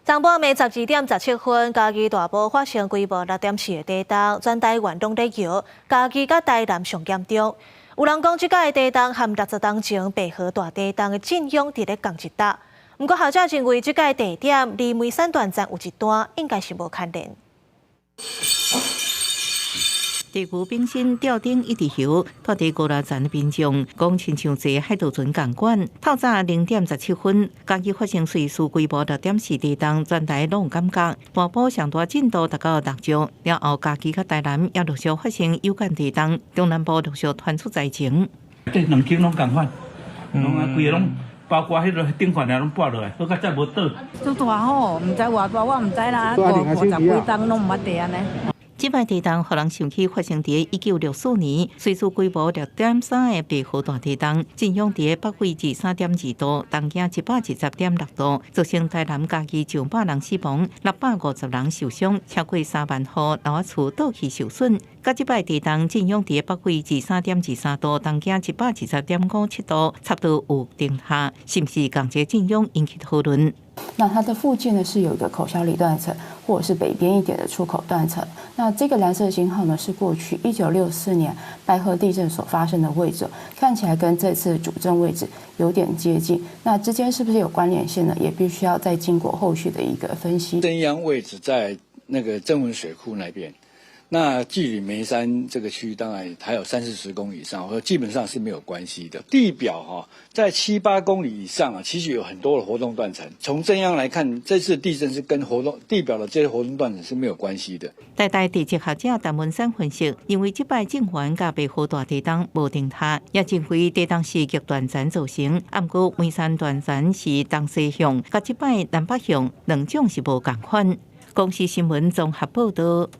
昨半暝12點17分，嘉義大埔發生規模6.4的地動，全台灣攏咧搖，嘉義佮台南上嚴重。有人講，這擺的地動和60冬前白河大地動的震央佇咧仝一搭。毋過學者認為，這擺地點離梅山斷層有一段，應該是無牽連。地球本身吊頂一直搖，蹛佇五六層的民眾講，親像坐海盜船仝款。透早0點17分，嘉義發生瑞士規模六點四地動，全台攏有感覺。大埔上大震度達到6級，了後嘉義佮台南也陸續發生有感地動，中南部陸續傳出災情。這兩間攏仝款，攏啊規个攏包括彼個頂懸也攏跌落來，好佳哉無倒。足大吼，毋知偌大，我毋知啦，五十幾冬攏毋捌地按呢。這擺地動，予人想起發生佇1964年，瑞士規模6.3的白河大地動，震央佇北緯23.2度，東經120.6度，造成台南嘉義上百人死亡，650人受傷，超過3萬戶樓仔厝倒去受損。佮這擺地動震央佇北緯23.23度，東經120.57度，差不多有頂下，是毋是仝一个震央引起討論？那它的附近呢是有一個口小里斷層，或者是北邊一點的出口斷層。那這個藍色星號呢，是過去1964年白河地震所發生的位置，看起來跟這次主震位置有點接近。那之間是不是有關聯性呢？也必須要再經過後續的一個分析。震央位置在那個曾文水庫那邊，那距離梅山這個區域當然還有三四十公里以上，我說基本上是沒有關係的。地表哈，在七八公里以上啊，其實有很多的活動斷層。從震央來看，這次地震是跟活動地表的這些活動斷層是沒有關係的。台大地質學者陳文山分析，認為這擺震源佮白河大地動無重疊，也認為地動是逆斷層造成。毋過梅山斷層是東西向，佮這擺南北向兩種是無仝款。公視新聞綜合報導。